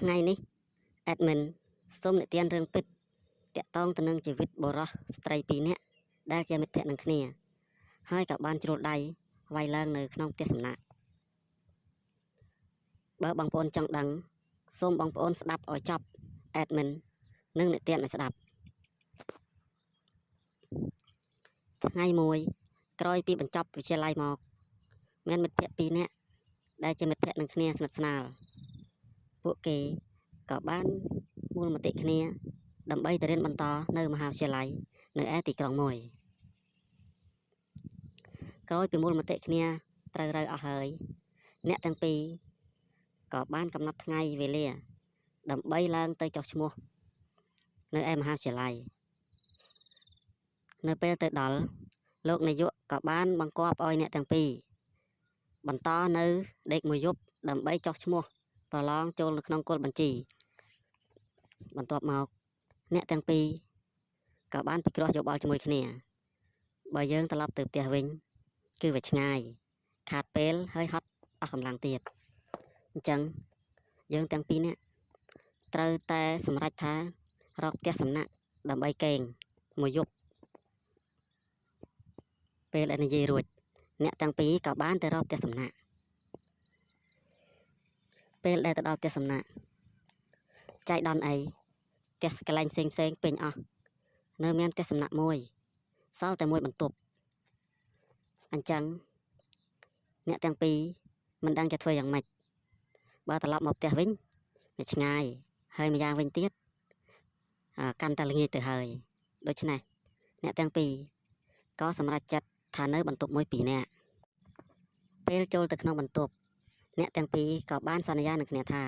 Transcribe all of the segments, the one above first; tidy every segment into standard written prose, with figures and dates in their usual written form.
ថ្ងៃនេះ admin សូមនិទានរឿងពិតទាក់ទងទៅនឹងជីវិតបុរសស្ត្រីពីរនាក់ដែលជាមិត្តភក្តិនឹងគ្នា ហើយក៏បានជ្រុលដៃវាយឡើងនៅក្នុងផ្ទះសំណាក់បើបងប្អូនចង់ដឹងសូមបងប្អូនស្ដាប់ឲ្យចប់ admin នឹងនិទានឲ្យស្ដាប់ថ្ងៃមួយក្រោយពីបញ្ចប់វិទ្យាល័យមកមានមិត្តភក្តិពីរនាក់ដែលជាមិត្តភក្តិនឹងគ្នាស្និទ្ធស្នាលពួកគេក៏បានមូលមតិគ្នាដើម្បីទៅរៀនបន្តនៅមហាវិទ្យាល័យនៅឯទីក្រុងមួយក្រោយពីមូលមតិគ្នាត្រូវរើអស់ហើយអ្នកទាំងពីរក៏បានកំណត់ថ្ងៃវេលាដើម្បីឡើងទៅចុះឈ្មោះនៅឯមហាវិទ្យាល័យនៅពេលទៅដល់លោកនាយកក៏បានបង្គាប់ឲ្យអ្នកទាំងពីរបន្តនៅដេកមួយយប់ដើម្បីចុះឈ្មោះប្រឡងចូលនៅក្នុងគោលបញ្ជីបន្ទាប់មកអ្នកទាំងពីរក៏បានពិគ្រោះយោបល់ជាមួយគ្នាបើយើងត្រឡប់ទៅផ្ទះវិញគឺវាឆ្ងាយខាតពេលហើយហត់អស់កម្លាំងទៀតអញ្ចឹងយើងទាំងពីរនាក់ត្រូវតែសម្រេចថារកផ្ទះសំណាក់ដើម្បីកេងមួយយប់ពេលដែលនិយាយរួចអ្នកទាំងពីរក៏បានទៅរកផ្ទះសំណាក់ពេលដែលទៅដល់ផ្ទះសំណាក់ចៃដន្យអីផ្ទះកន្លែងផ្សេងផ្សេងពេញអស់នៅមានផ្ទះសំណាក់មួយសល់តែមួយបន្ទប់អញ្ចឹងអ្នកទាំងពីរមិនដឹងจะធ្វើយ៉ាងម៉េចបើត្រឡប់មកផ្ទះវិញវាឆ្ងាយហើយម្យ៉ាងវិញទៀតកាន់តែល្ងាចទៅហើយដូច្នេះអ្នកទាំងពីរក៏សម្រេចចិត្តថានៅបន្ទប់មួយពីរនាក់ពេលចូលទៅក្នុងបន្ទប់អ្នកទាំងពីរក៏បានសន្យានឹងគ្នាថា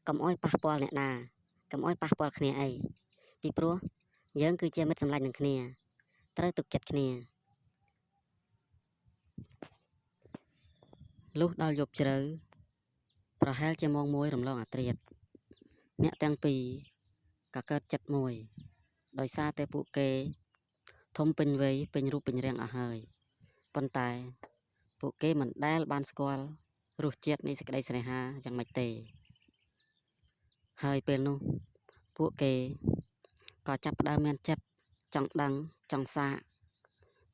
កុំអោយប៉ះពាល់អ្នកណាកុំអោយប៉ះពាល់គ្នាអីពីព្រោះយើងគឺជាមិត្តសម្លាញ់នឹងគ្នាត្រូវទុកចិត្តគ្នាលុះដល់យប់ជ្រៅប្រហែលជាម៉ោង1រំលងអាត្រៀតអ្នកទាំងពីរក៏កើតចិត្តមួយដោយសារតែពួកគេធំពេញវ័យពេញរូបពេញរាងអស់ហើយប៉ុន្តែពួកគេមិនដែលបានស្គាល់រសជាតិនៃសេចក្តីស្នេហាយ៉ាងម៉េចទេហើយពេលនោះពួកគេក៏ចាប់ផ្ដើមមានចិត្តចង់ដឹងចង់សាក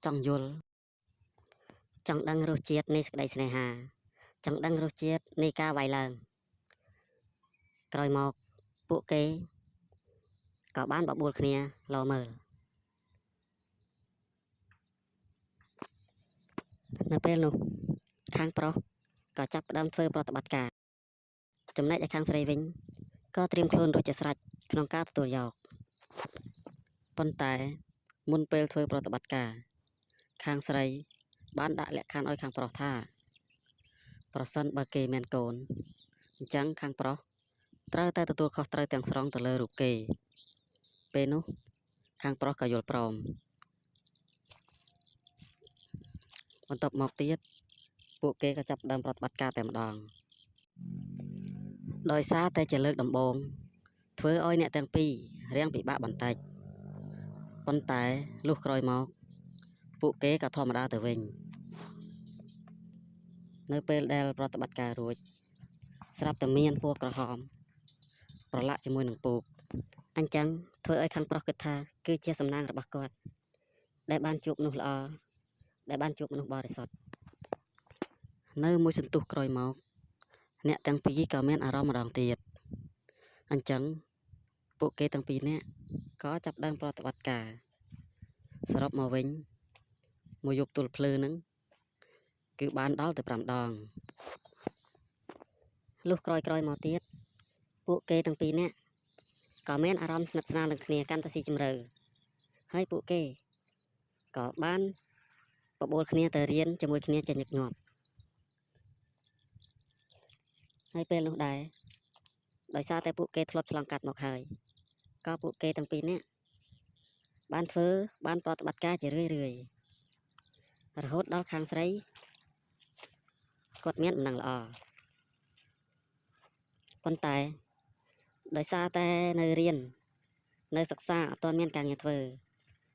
ចង់យល់ចង់ដឹងរសជាតិនៃសេចក្តីស្នេហាចង់ដឹងរសជាតិនៃការវាយឡើងក្រោយមកពួកគេក៏បានបបួលគ្នាលមើលនៅពេលនោះខាងប្រុសក៏ចាប់ផ្ដើមធ្វើប្រតិបត្តិការចំណែកឯខាងស្រីវិញក៏ត្រៀមខ្លួនរួចជាស្រេចក្នុងការទទួលយកប៉ុន្តែមុនពេលធ្វើប្រតិបត្តិការខាងស្រីបានដាក់លក្ខខណ្ឌឲ្យខាងប្រុសថាប្រសិនបើគេមានកូនអញ្ចឹងខាងប្រុសត្រូវតែទទួលខុសត្រូវទាំងស្រុងទៅលើរូបគេពេលនោះខាងប្រុសក៏យល់ព្រមបន្ទាប់មកទៀតពួកគេក៏ចាប់ផ្ដើមប្រតិបត្តិការតែម្ដងដោយសារតែជាលើកដំបូងធ្វើឲ្យអ្នកទាំងពីររាងពិបាកបន្តិចប៉ុន្តែលុះក្រោយមកពួកគេក៏ធម្មតាទៅវិញនៅពេលដែលប្រតិបត្តិការរួចស្រាប់តែមានពណ៌ក្រហមប្រឡាក់ជាមួយនឹងពូកអញ្ចឹងធ្វើឲ្យខាងប្រុសគិតថាគឺជាសំណាងរបស់គាត់ដែលបានជួបមនុស្សល្អដែលបានជួបមនុស្សបរិសុទ្ធនៅមួយសន្ទុះក្រោយមកអ្នកទាំងពីរក៏មានអារម្មណ៍ម្ដងទៀតអញ្ចឹងពួកគេទាំងពីរនាក់ក៏ចាប់ផ្ដើមប្រតិបត្តិការសរុបមកវិញមួយយប់ទល់ភ្លឺនឹងគឺបានដល់ទៅ5ដងលុះក្រោយៗមកទៀតពួកគេទាំងពីរនាក់ក៏មានអារម្មណ៍ស្និទ្ធស្នាលនឹងគ្នាកាន់តែស៊ីជម្រៅហើយពួកគេក៏បានបបួលគ្នាទៅរៀនជាមួយគ្នាជាញឹកញាប់ហើយពេលនោះដែរដោយសារតែពួកគេធ្លាប់ឆ្លងកាត់មកហើយក៏ពួកគេទាំងពីរនាក់បានធ្វើបានប្រតិបត្តិការជារឿយៗរហូតដល់ខាងស្រីគាត់មានដំណឹងល្អប៉ុន្តែដោយសារតែនៅរៀននៅសិក្សាអត់ទាន់មានការងារធ្វើ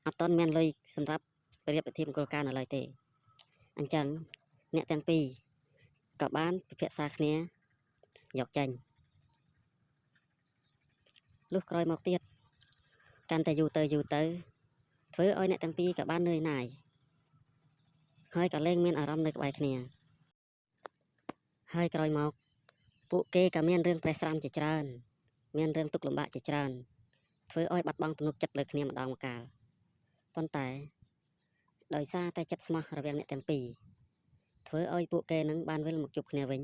អត់ទាន់មានលុយសម្រាប់រៀបពិធីមង្គលការនៅឡើយទេអញ្ចឹងអ្នកទាំងពីរក៏បានពិភាក្សាគ្នាយកចេញ លុះក្រោយមកទៀតកាន់តែយូរទៅយូរទៅធ្វើឲ្យអ្នកទាំងពីរក៏បាននឿយណាយហើយក៏លែងមានអារម្មណ៍នៅក្បែរគ្នាហើយក្រោយមកពួកគេក៏មានរឿងប្រេះស្រាំជាច្រើនមានរឿងទុក្ខលំបាកជាច្រើនធ្វើឲ្យបាត់បង់ទំនុកចិត្តលើគ្នាម្ដងម្កាលប៉ុន្តែដោយសារតែចិត្តស្មោះរវាងអ្នកទាំងពីរធ្វើឲ្យពួកគេនឹងបានវិលមកជួបគ្នាវិញ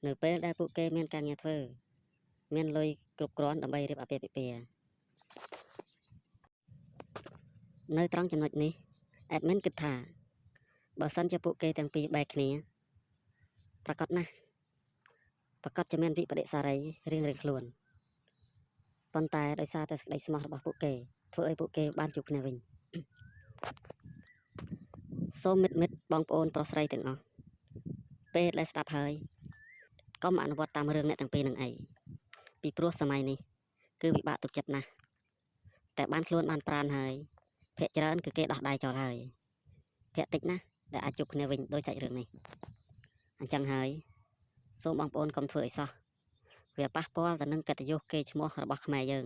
នៅពេលដែលពួកគេមានការងារធ្វើមានលុយគ្រប់គ្រាន់ដើម្បីរៀបអាពាហ៍ពិពាហ៍នៅត្រង់ចំណុចនេះ admin គិតថាបើសិនជាពួកគេទាំងពីរបែកគ្នាប្រាកដណាស់ប្រាកដជាមានវិបដិសារីរៀងៗខ្លួនប៉ុន្តែដោយសារតែសេចក្តីស្មោះរបស់ពួកគេធ្វើឲ្យពួកគេបានជួបគ្នាវិញសូមមិត្តមិត្តបងប្អូនប្រុសស្រីទាំងអស់ពេលដែលស្ដាប់ហើយកុំអនុវត្តតាមរឿងអ្នកទាំងពីរនឹងអីពីព្រោះសម័យនេះគឺពិបាកទុកចិត្តណាស់តែបានខ្លួនបានប្រានហើយភាគច្រើនគឺគេដោះដៃចោលហើយភាគតិចណាស់ដែលអាចជួបគ្នាវិញដោយសាច់រឿងនេះអញ្ចឹងហើយសូមបងប្អូនកុំធ្វើឲ្យសោះវាប៉ះពាល់ទៅនឹងកិត្តិយសកេរ្តិ៍ឈ្មោះរបស់ខ្មែរយើង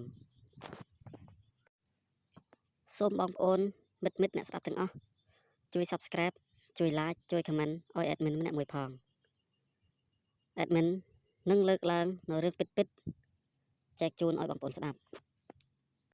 សូមបងប្អូនមិត្តមិត្តអ្នកស្ដាប់ទាំងអស់ជួយ Subscribe ជួយ Like ជួយ Comment ឲ្យ admin ម្នាក់មួយផង admin នឹងលើកឡើងនៅរឿងពិតៗចែកជូនឲ្យបងប្អូនស្ដាប់។